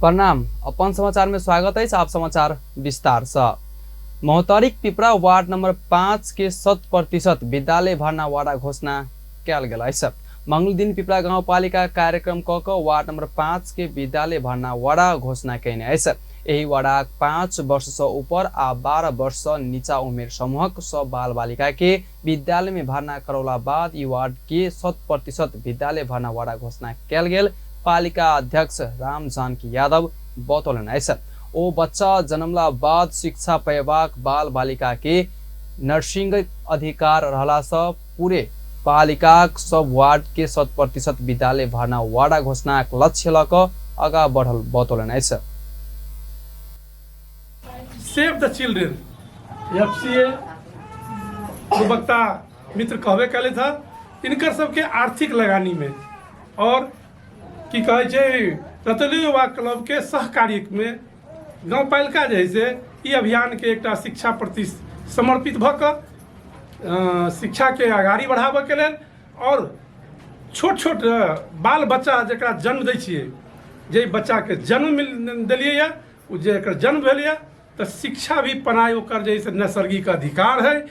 प्रणाम, अपन समाचार में स्वागत है। आप समाचार विस्तार से। महोत्तरीक पिपरा वार्ड नंबर 5 के 100% विद्यालय भर्ना वाडा घोषणा कयल गेल अछि। मंगल दिन पिपरा गाउँपालिका कार्यक्रम क क वार्ड नंबर 5 के विद्यालय भर्ना वाडा घोषणा कयने अछि। एहि वाडाक 5 वर्ष से ऊपर आ 12 वर्ष से नीचा उमेर समूहक सब बाल बालिका के विद्यालय में भर्ना करौला बाद ई वार्ड के 100% विद्यालय भर्ना वाडा घोषणा कयल गेल पालिका अध्यक्ष राम जानकी यादव बतौलनि अछि। ओ बच्चा जन्मला बाद शिक्षा पयबाक बाल बालिका के नर्सिंग अधिकार रहला से पूरे पालिकाक सब वार्ड के 100% विद्यालय भर्ना वाडा घोषणाक लक्ष्य ल क आगा बढ़ल बतौलनि अछि। Save the children FCA प्रवक्ता मित्र कहबे कले था, इनकर सबके आर्थिक लगानी में और की कहै छै रतौली युवा क्लब के सहकार्य में गाँवपालिका जे है से ई अभियान के एकटा शिक्षा प्रति समर्पित भऽ कऽ शिक्षा के अगाड़ी बढ़ाबऽ के लेल और छोट छोट बाल बच्चा जकरा जन्म दै छियै, जे बच्चाके जन्म मिल देलियै यऽ, ओ जे एकर जन्म भेल यऽ तऽ शिक्षा भी पनाइ ओकर जे है से नैसर्गिक अधिकार है।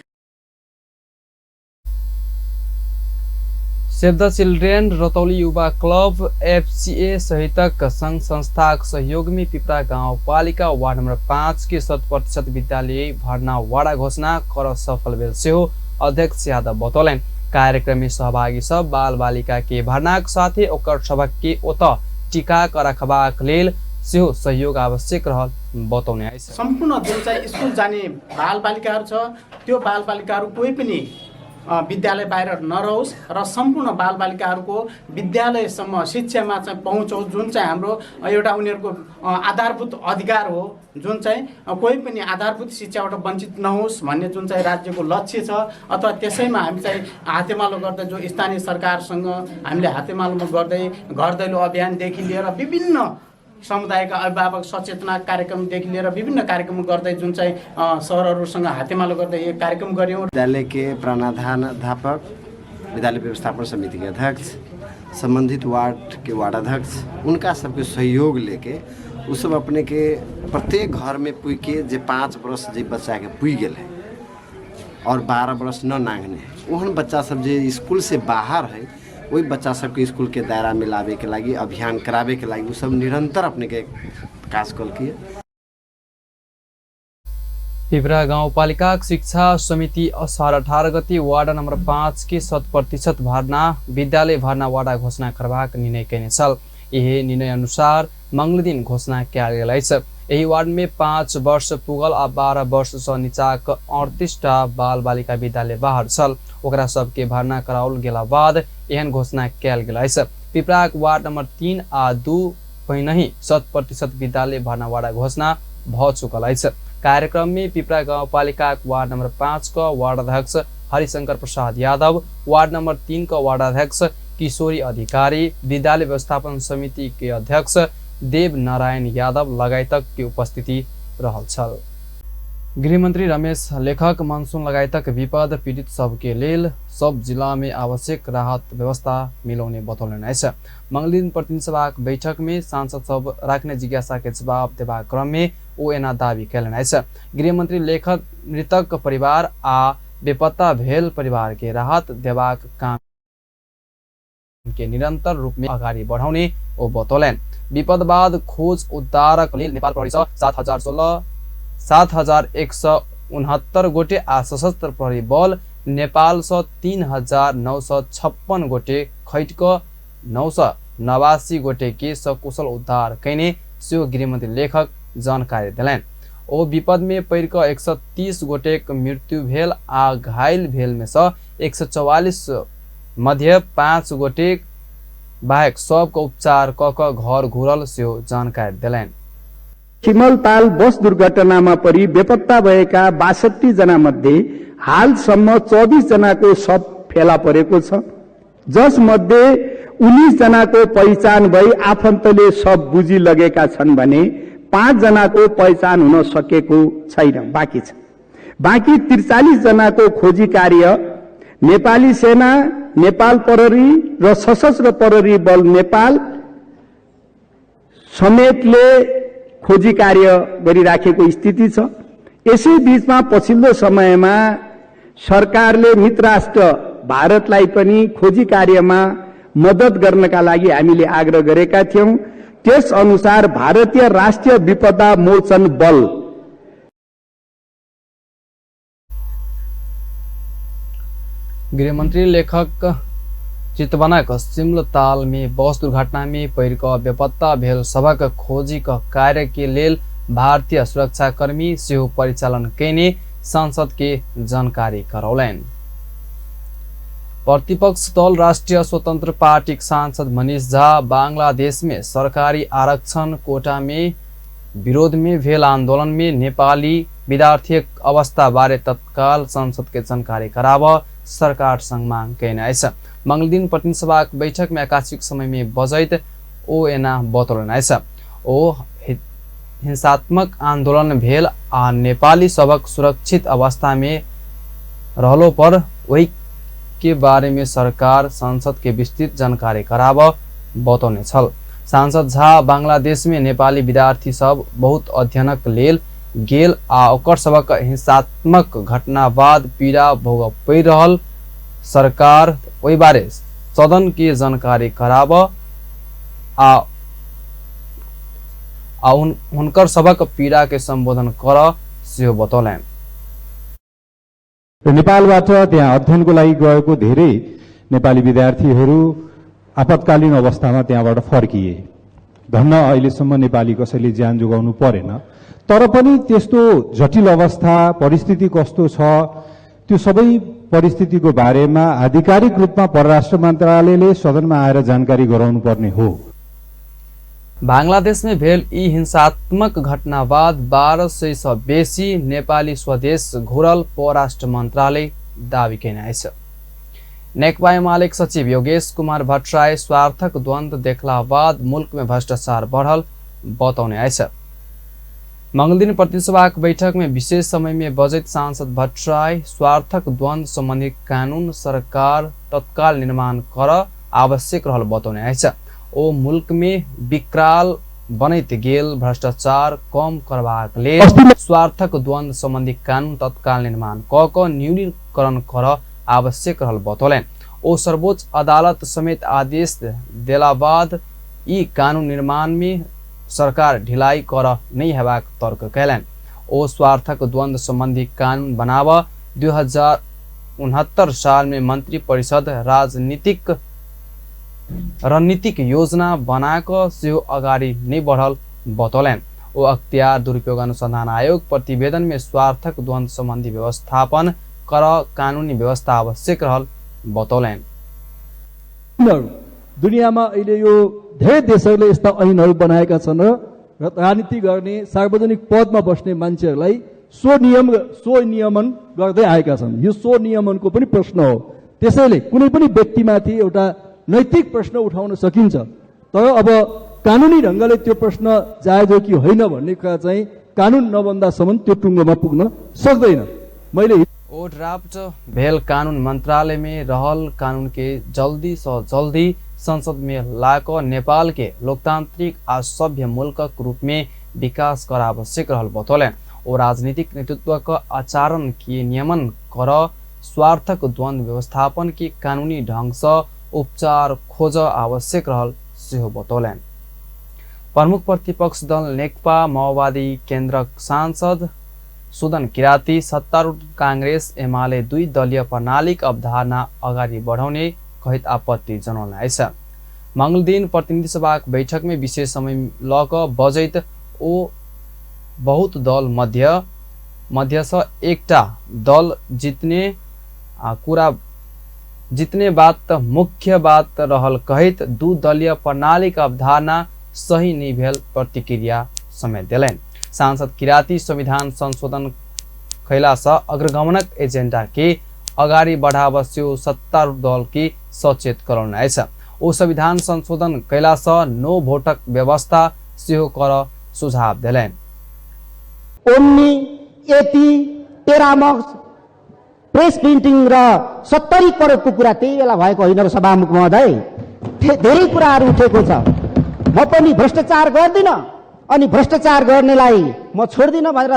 सेव द चिल्ड्रेन, रतौली युवा क्लब, एफसीए सहितक संघ संस्थाक सहयोग में पिपरा गाउँपालिका वार्ड नंबर 5 के 100% विद्यालय भर्ना वाडा घोषणा कर सफल भेल सेहो अध्यक्ष यादव बतौलनि। कार्यक्रम में सहभागी सब बाल बालिका के भर्नाक साथे ओकर सबक के ओतऽ टिका क रखबाक लेल सेहो सहयोग आवश्यक रहल बतौने अछि। सम्पूर्ण जुन चाहिँ स्कुल जाने बाल बालिकाहरू छ त्यो बाल बालिकाहरू कोही पनि विद्यालय बाहिर नरहोस् र सम्पूर्ण बाल बालिकाहरूको विद्यालयसम्म शिक्षामा चाहिँ पहुँच होस्, जुन चाहिँ हाम्रो एउटा उनीहरूको आधारभूत अधिकार हो, जुन चाहिँ कोही पनि आधारभूत शिक्षाबाट वञ्चित नहोस् भन्ने जुन चाहिँ राज्यको लक्ष्य छ अथवा त्यसैमा हामी चाहिँ हातेमालो गर्दै जो स्थानीय सरकारसँग हामीले हातेमालोमा गर्दै घर दैलो अभियानदेखि लिएर विभिन्न समुदायका अभिभावक सचेतना कार्यक्रमदेखि लिएर विभिन्न कार्यक्रम गर्दै जुन चाहिँ सरहरूसँग हातेमालो गर्दै यो कार्यक्रम गऱ्यौँ। विद्यालय के प्रधानाध्यापक, विद्यालय व्यवस्थापन समिति के अध्यक्ष, संबंधित वार्ड के वार्ड अध्यक्ष, उनका सबके सहयोग लेके उ सब अपने के प्रत्येक घर में पुग के जे 5 वर्ष जे बच्चा के पुग गेल है और 12 वर्ष न नांघने है, ओहन बच्चा सब जे स्कूल से बाहर है वही बच्चा सबके स्कूल के दायरा में लाबे के लागी, अभियान कराबे के लागी उ सब निरंतर अपने के काज कलकी। पिपरा गाउँपालिका शिक्षा समिति असार 18 गति वार्ड नंबर 5 के 100% भर्ना विद्यालय भर्ना वाडा घोषणा करबाक निर्णय कयने छल। एहि निर्णय अनुसार मंगल दिन घोषणा कयल गेल अछि। एहि वार्ड में 5 वर्ष पुगल आ 12 वर्ष सँ नीचाक 38 टा बाल बालिका विद्यालय बाहर छल। ओकरा सबके भर्ना कराओल गेला बाद एहन घोषणा कयल गेल अछि। पिपराक वार्ड नंबर 3 आ 2 पहिनहि 100% विद्यालय भर्ना वाडा घोषणा भ चुकल अछि। कार्यक्रम में पिपरा गाउँपालिकाक वार्ड नंबर 5 क वार्ड अध्यक्ष हरिशंकर प्रसाद यादव, वार्ड नंबर 3 क वार्ड अध्यक्ष किशोरी अधिकारी, विद्यालय व्यवस्थापन समिति के अध्यक्ष देव नारायण यादव लगायतक के उपस्थिति रहल छल। गृहमंत्री रमेश लेखक मानसून लगायतक विपद पीड़ित सबके लेल सब जिला में आवश्यक राहत व्यवस्था मिलौने बतौलनि अछि। मंगलदिन प्रतिनिधि सभाक बैठक में सांसद सब राखने जिज्ञासा के जवाब देबाक क्रम में ओ एना दावी कयलनि अछि। गृहमंत्री लेखक मृतक परिवार आ बेपत्ता भेल परिवार के राहत देबाक काम के निरंतर रूप में अगाडि बढ़ाउने ओ बतौलनि। विपद बाद खोज उद्धारक लेल नेपाल प्रहरी सँ 7016, 7169 गोटे आ सशस्त्र प्रहरी बल नेपाल सँ 3956 गोटे खटि कऽ 989 गोटे के सकुशल उद्धार कयने सेहो गृहमंत्री लेखक जानकारी देलनि। ओ विपद में पड़ि कऽ 130 गोटेक मृत्यु भेल आ घायल भेल में सँ 144 मध्य 5 गोटेक बाहेक सबके उपचार कऽ कऽ घर घुरल सेहो जानकारी देलनि। सिमलताल बस दुर्घटनामा परी बेपत्ता भएका 62 जना मध्ये हालसम्म 24 जनाको शव फेला परेको छ, जसमध्ये 19 जनाको पहिचान भई आफन्तले शव बुझी लगेका छन् भने 5 जनाको पहिचान हुन सकेको छैन, बाँकी छ। बाँकी 43 जनाको खोजी कार्य नेपाली सेना, नेपाल प्रहरी र सशस्त्र प्रहरी बल नेपाल समेतले खोजी कार्य गरिराखेको स्थिति छ। यसै बीचमा पछिल्लो समयमा सरकारले मित्र राष्ट्र भारतलाई पनि खोजी कार्यमा मद्दत गर्नका लागि हामीले आग्रह गरेका थियौं। त्यस अनुसार भारतीय राष्ट्रिय विपदा मोचन बल गृहमंत्री लेखक चितवनक सिमलताल में बस दुर्घटना में पड़ि कऽ बेपत्ता भेल सभक खोजी क कार्य के लेल भारतीय सुरक्षाकर्मी सेहो परिचालन कयने सांसद के जानकारी करौलनि। प्रतिपक्ष दल राष्ट्रिय स्वतंत्र पार्टीक सांसद मनीष झा बांग्लादेश में सरकारी आरक्षण कोटा में विरोध में भेल आंदोलन में नेपाली विद्यार्थीक अवस्था बारे तत्काल संसद के जानकारी कराब सरकार संग मांग कयने अछि। मंगलदिन प्रतिनिधि सभाक बैठक में आकस्मिक समय में बजैत ओ एना बतौलनि अछि। ओ हिंसात्मक आंदोलन भेल आ नेपाली सबक सुरक्षित अवस्था में रहलो पर ओहि के बारे में सरकार संसद के विस्तृत जानकारी कराब बतौने छल। सांसद झा बांग्लादेश में नेपाली विद्यार्थी सब बहुत अध्ययनक लेल गेल आ ओकर सबक हिंसात्मक घटना बाद पीड़ा भोग पड़ि रहल सरकार ओहि बारे सदन के जानकारी कराब आ हुनकर सबक पीड़ा के संबोधन कर सेहो बतौलनि। र नेपालबाट त्यहाँ अध्ययनको लागि गएको धेरै नेपाली विद्यार्थीहरू आपतकालीन अवस्थामा त्यहाँबाट फर्किए। धन्न अहिलेसम्म नेपाली कसैले ज्यान जोगाउनु परेन, तर पनि त्यस्तो जटिल अवस्था परिस्थिति कस्तो छ त्यो सबै परिस्थितिको बारेमा आधिकारिक रूपमा परराष्ट्र मन्त्रालयले सदनमा आएर जानकारी गराउनु पर्ने हो। बांग्लादेश में भेल ई हिंसात्मक घटना बाद 1200 सँ बेसी नेपाली स्वदेश घुरल परराष्ट्र मंत्रालय दावी कयने अछि। नेकपा एमालेक सचिव योगेश कुमार भट्टराई स्वार्थक द्वंद्व देखला बाद मुल्क में भ्रष्टाचार बढ़ल बतौने अछि। मंगलदिन प्रतिनिधि बैठक में विशेष समय में बजैत सांसद भट्टराई स्वार्थक द्वंद्व संबंधी कानून सरकार तत्काल निर्माण कर आवश्यक रहल बतौने अछि। ओ मुल्क में विकराल बनैत गेल भ्रष्टाचार कम करबाक लेल स्वार्थक द्वंद्व संबंधी कानून तत्काल निर्माण क क न्यूनीकरण कर आवश्यक रहल बतौलनि। ओ सर्वोच्च अदालत समेत आदेश देला बाद ई कानून निर्माण में सरकार ढिलाई कर नहि हेबाक तर्क कयलनि। ओ स्वार्थक द्वंद्व संबंधी कानून बनाब 2069 साल में मंत्री परिषद राजनीतिक रणनीतिक योजना बनाक सेहो अगाडि नहि बढ़ल बतौलनि। ओ अख्तियार दुरुपयोग अनुसंधान आयोग प्रतिवेदन में स्वार्थक द्वंद्व संबंधी व्यवस्थापन कर कानूनी व्यवस्था आवश्यक रहल बतौलनि। दुनियामा अहिले यो धेरै देशहरूले यस्ता ऐनहरू बनाएका छन् र राजनीति गर्ने सार्वजनिक पदमा बस्ने मान्छेहरूलाई सो नियमन गर्दै आएका छन्। यो सो नियमनको पनि प्रश्न हो। त्यसैले कुनै पनि व्यक्तिमाथि एउटा नैतिक प्रश्न उठाउन सकिन्छ, तर अब कानुनी ढङ्गले त्यो प्रश्न जायज हो कि होइन भन्ने कुरा चाहिँ कानुन नबन्दासम्म त्यो टुङ्गोमा पुग्न सक्दैन। मैले ओ ड्राफ्ट भेल कानून मंत्रालय में रहल कानून के जल्दी से जल्दी संसद में लाक नेपाल के लोकतांत्रिक आ सभ्य मुल्कक रूप में विकास कर आवश्यक रहल बतौलनि। ओ राजनीतिक नेतृत्व क आचरण के नियमन कर स्वार्थक द्वंद्व व्यवस्थापन के कानूनी ढंग से उपचार खोज आवश्यक रहल सेहो बतौलनि। प्रमुख प्रतिपक्ष दल नेकपा माओवादी केन्द्रक सांसद सुदन किराती सत्तारूढ कांग्रेस एमाले दुई दलीय प्रणालीक अवधारणा अगाडि बढाउने कहित आपत्ति जनाउन अछि। मंगलदिन प्रतिनिधि सभाक बैठक में विशेष समय ल क बजैत ओ बहुत दल मध्यसँ एकटा दल जितने कुरा जितने बात मुख्य बात रहल कहैत दू दलीय प्रणालीक अवधारणा सही नहि भेल प्रतिक्रिया समेत देलनि। सांसद किराती संविधान संशोधन कयलासँ अग्रगमनक एजेंडा के अगाडि बढ़ाब सेहो सत्तारूढ दल के सचेत करौने अछि। ओ संविधान संशोधन कयलासँ नो भोटक व्यवस्था सेहो कर सुझाव देलनि। ओम्नी, यति, टेरामक्स, प्रेस प्रिन्टिङ र 70 करोडको कुरा त्यही बेला भएको होइन र सभामुख महोदय, धेरै कुराहरू उठेको छ। म पनि भ्रष्टाचार गर्दिनँ अनि भ्रष्टाचार गर्नेलाई म छोड्दिनँ भनेर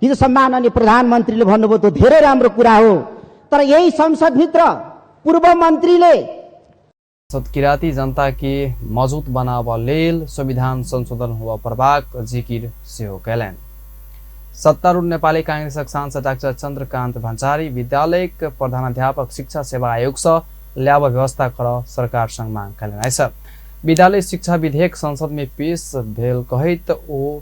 हिजो सम्माननीय प्रधानमन्त्रीले भन्नुभयो, त्यो धेरै राम्रो कुरा हो। तर यही संसदभित्र पूर्व मन्त्रीले किराती जनता के मजबूत बनाव लेल संविधान संशोधन हुआ परबाक जिकिर सेहो कयलनि। सत्तारूढ़ नेपाली कांग्रेसक सांसद डाक्टर चंद्रकांत भण्डारी विद्यालयक प्रधानाध्यापक शिक्षा सेवा आयोग सँ ल्याब व्यवस्था कर सरकार संग मांग कयलनि अछि। विद्यालय शिक्षा विधेयक संसद में पेश भेल कहैत ओ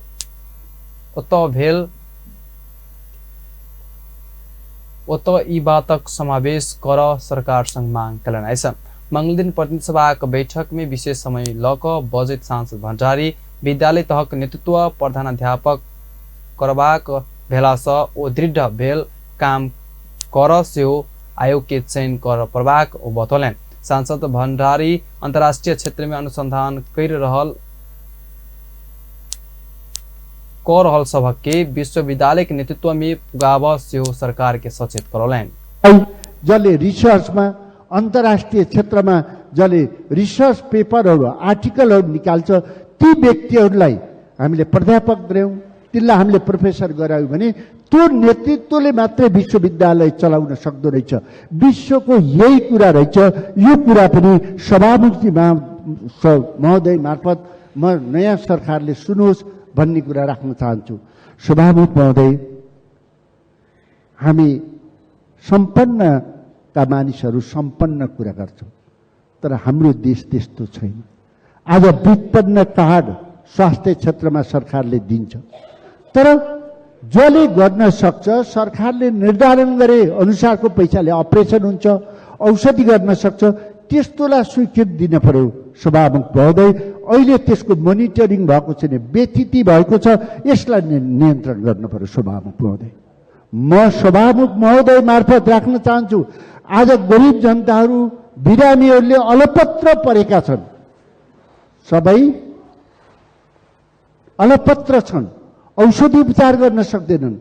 ओतऽ ई बातक समावेश कर सरकार संग मांग कयलनि अछि। मंगलदिन प्रतिनिधि सभाक बैठक में विशेष समय लऽ कऽ बजैत सांसद भण्डारी विद्यालय तहक नेतृत्व प्रधानाध्यापक करबाक भेलासँ ओ दृढ़ भेल काम कर सेहो आयोग के चयन कर पड़बाक ओ बतौलनि। सांसद भण्डारी अंतर्राष्ट्रीय क्षेत्र में अनुसंधान कर रहल सभक के विश्वविद्यालय के नेतृत्व में पुगाब सेहो सरकार के सचेत करौलनि। जसले रिसर्चमा अन्तर्राष्ट्रिय क्षेत्रमा जसले रिसर्च पेपरहरू आर्टिकलहरू निकाल्छ ती व्यक्तिहरूलाई हामीले प्राध्यापक गऱ्यौँ, तिनलाई हामीले प्रोफेसर गरायौँ भने त्यो नेतृत्वले मात्रै विश्वविद्यालय चलाउन सक्दो रहेछ। विश्वको यही कुरा रहेछ। यो कुरा पनि सभामुखजी महोदय मार्फत म नयाँ सरकारले सुनोस् भन्ने कुरा राख्न चाहन्छु। सभामुख महोदय, हामी सम्पन्नका मानिसहरू सम्पन्न कुरा गर्छौँ, तर हाम्रो देश त्यस्तो छैन। आज विपन्न कार्ड स्वास्थ्य क्षेत्रमा सरकारले दिन्छ, तर जसले गर्न सक्छ सरकारले निर्धारण गरे अनुसारको पैसाले अपरेसन हुन्छ, औषधि गर्न सक्छ, त्यस्तोलाई स्वीकृति दिन पर्यो। सभामुख महोदय, अहिले त्यसको मोनिटरिङ भएको छैन, व्यथिति भएको छ, यसलाई नियन्त्रण गर्नु पर्यो। सभामुख महोदय, म सभामुख महोदय मार्फत राख्न चाहन्छु, आज गरिब जनताहरू बिरामीहरूले अलपत्र परेका छन्, सबै अलपत्र छन्, औषधि उपचार गर्न सक्दैनन्।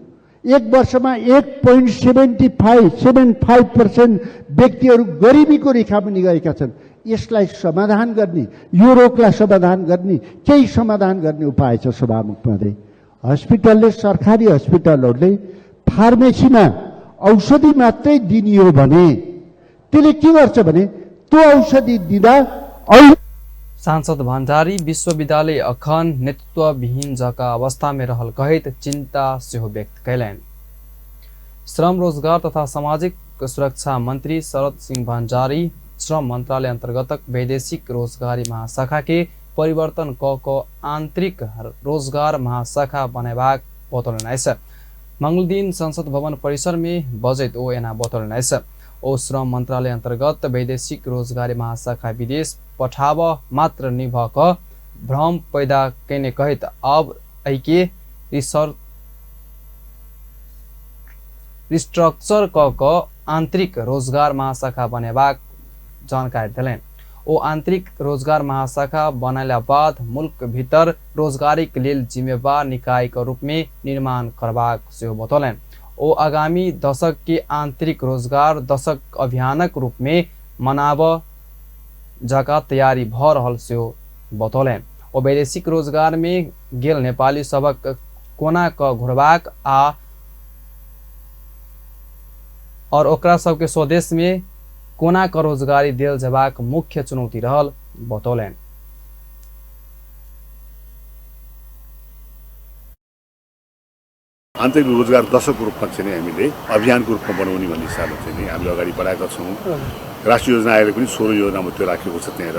एक वर्षमा 1.7575% व्यक्तिहरू गरिबीको रेखामुनि गएका छन्। यसलाई समाधान गर्ने, यो रोगलाई समाधान गर्ने केही समाधान गर्ने उपाय छ सभामुख महोदय? हस्पिटलले, सरकारी हस्पिटलहरूले फार्मेसीमा औषधि मात्रै दिने हो भने त्यसले के गर्छ भने त्यो औषधि दिँदा सांसद भण्डारी विश्वविद्यालय अखन नेतृत्वविहीन जका अवस्था में रहल कहैत चिंता सेहो व्यक्त कयलनि। श्रम रोजगार तथा सामाजिक सुरक्षा मंत्री शरद सिंह भण्डारी श्रम मंत्रालय अंतर्गतक वैदेशिक रोजगारी महाशाखा के परिवर्तन क आंतरिक रोजगार महाशाखा बनेबाक बतौलनि अछि। मंगलदिन संसद भवन परिसर में बजैत ओ एना बतौलनि अछि। ओ श्रम मंत्रालय अंतर्गत वैदेशिक रोजगारी महाशाखा विदेश पठाब मात्र निभ क भ्रम पैदा कयने कहैत अब एहिके रिस्ट्रक्चर क आंतरिक रोजगार महाशाखा बनेबाक जानकारी देलनि। ओ आंतरिक रोजगार महाशाखा बनला बाद मुल्क भीतर रोजगारीक लेल जिम्मेवार निकायक रूप में निर्माण करबाक सेहो बतौलनि। ओ आगामी दशक के आंतरिक रोजगार दशक अभियानक रूप में मनाब जका तैयारी भ रहल सेहो बतौलनि। ओ वैदेशिक रोजगार में गेल नेपाली सबक कोना क घुरबाक आ और ओकरा सबके स्वदेश में कोना क रोजगारी देल जेबाक मुख्य चुनौती रहल बतौलनि। आन्तरिक रोजगार दशकको रूपमा चाहिँ हामीले अभियानको रूपमा बनाउने भन्ने हिसाबले चाहिँ हामीले अगाडि बढाएका छौँ। राष्ट्रिय योजना आयोगले पनि 16 योजनामा त्यो राखेको छ त्यहाँनिर।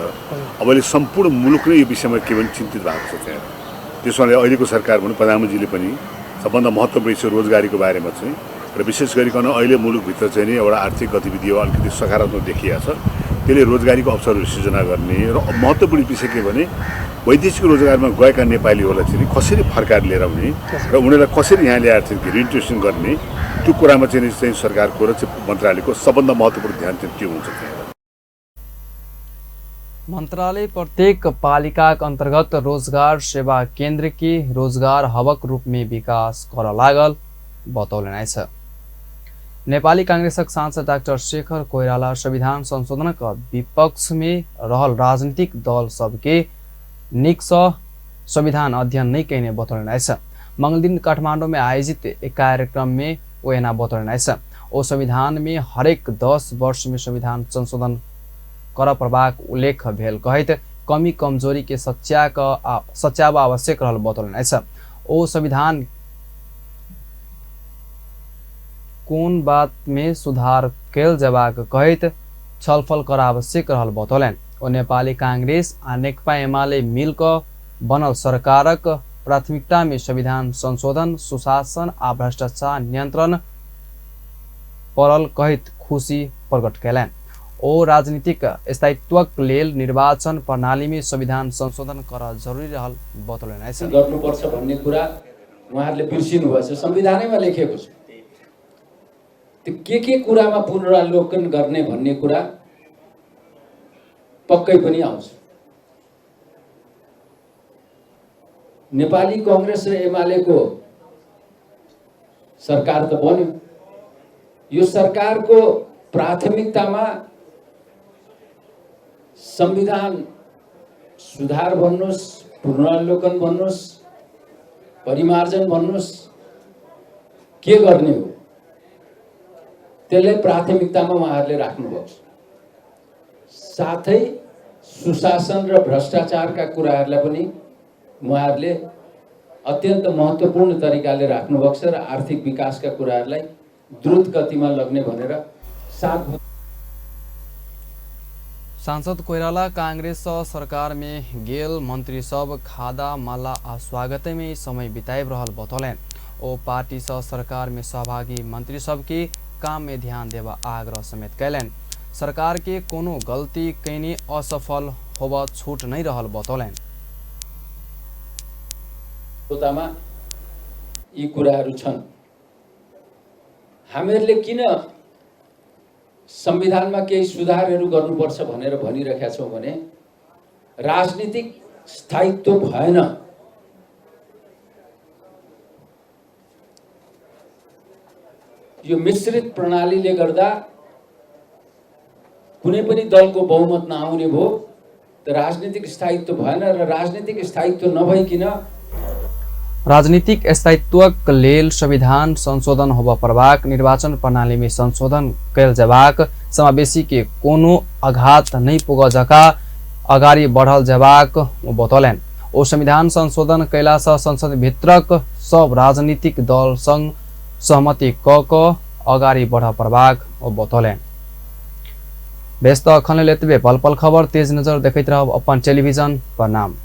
अब अहिले सम्पूर्ण मुलुक नै यो विषयमा के भने चिन्तित भएको छ त्यहाँनिर। त्यसो हुनाले अहिलेको सरकार भनौँ प्रधानमन्त्रीले पनि सबभन्दा महत्त्वपूर्ण विषय रोजगारीको बारेमा चाहिँ र विशेष गरिकन अहिले मुलुकभित्र चाहिँ नि एउटा आर्थिक गतिविधि अलिकति सकारात्मक देखिएको छ, त्यसले रोजगारीको अवसरहरू सिर्जना गर्ने र महत्त्वपूर्ण विषय के भने वैदेशिक रोजगारमा गएका नेपालीहरूलाई चाहिँ कसरी फर्काएर लिएर आउने र उनीहरूलाई कसरी यहाँ ल्याएर चाहिँ रिइन्ट्रेसन गर्ने त्यो कुरामा चाहिँ सरकारको र चाहिँ मन्त्रालयको सबभन्दा महत्त्वपूर्ण ध्यान चाहिँ त्यो हुन्छ त्यहाँ। मन्त्रालय प्रत्येक पालिकाक अन्तर्गत रोजगार सेवा केन्द्र के रोजगार हबक रूप में विकास कर लागल बतौलनि अछि। नेपाली कांग्रेसक सांसद डाक्टर शेखर कोइराला संविधान संशोधनक विपक्ष में रहल राजनीतिक दल सबके नीक सँ संविधान अध्ययन नहि कयने बतौलनि अछि। मंगलदिन काठमांडू में आयोजित एक कार्यक्रम में ओ एना बतौलनि अछि। ओ संविधान में हरेक 10 वर्ष में संविधान संशोधन करऽ पड़बाक उल्लेख भेल कहैत कमी कमजोरी के सच्याब आवश्यक रहल बतौलनि अछि। ओ संविधान कोन बात में सुधार कयल जयबाक कहैत छलफल कर आवश्यक रहल बतौलनि। ओ नेपाली कांग्रेस आ नेकपा एमाले मिल कऽ बनल सरकारक प्राथमिकता में संविधान संशोधन, सुशासन आ भ्रष्टाचार नियंत्रण पड़ल कहैत खुशी प्रकट कयलनि। ओ राजनीतिक स्थायित्वक लेल निर्वाचन प्रणाली में संविधान संशोधन कर जरुरी रहल बतौलनि अछि। गर्नुपर्छ भन्ने कुरा उहाँहरूले बिर्सिनु भएछ, संविधानैमा लेखेको छ। त्यो के कुरामा पुनरावलोकन गर्ने भन्ने कुरा पक्कै पनि आउँछ। नेपाली कांग्रेस र एमालेको सरकार त बन्यो, यो सरकारको प्राथमिकतामा संविधान सुधार भन्नुहोस्, पुनरावलोकन भन्नुहोस्, परिमार्जन भन्नुहोस्, के गर्ने हो त्यसलाई प्राथमिकतामा उहाँहरूले राख्नुभएको छ। साथै सुशासन र भ्रष्टाचारका कुराहरूलाई पनि उहाँहरूले अत्यन्त महत्त्वपूर्ण तरिकाले राख्नुभएको छ र आर्थिक विकासका कुराहरूलाई द्रुत गतिमा लग्ने भनेर सात। सांसद कोइराला कांग्रेस सरकार में गेल मंत्री सब खादा माला आ स्वागत में समय बिताए रहल बतौलनि। ओ पार्टी सँ सरकार में सहभागी मंत्री सबके काम में ध्यान देवा आग्रह समेत कयलनि। सरकार के कोनो गलती कयने असफल होब छूट नहीं रहल बतौलनि। यी कुराहरू छन्। हामीहरूले किन संविधानमा केही सुधारहरू गर्नुपर्छ भनेर भनिरहेका छौँ भने राजनीतिक स्थायित्व भएन, यो मिश्रित प्रणालीले गर्दा कुनै पनि दलको बहुमत नआउने भयो त राजनीतिक स्थायित्व भएन र राजनीतिक स्थायित्व नभइकिन राजनीतिक स्थायित्वक लेल संविधान संशोधन होब पड़बाक, निर्वाचन प्रणाली में संशोधन कयल जयबाक, समावेशी के कोनो आघात नहीं पुग जका अगाडि बढ़ल जयबाक बतौलनि। ओ संविधान संशोधन कयला सँ संसद भित्रक सब राजनीतिक दल संग सहमति क क अगाडि बढ़ पड़बाक ओ बतौलनि। व्यस्त अखन लेल एतबे। पल पल खबर तेज नजर देखैत रहब अपन टेलीविजन। प्रणाम।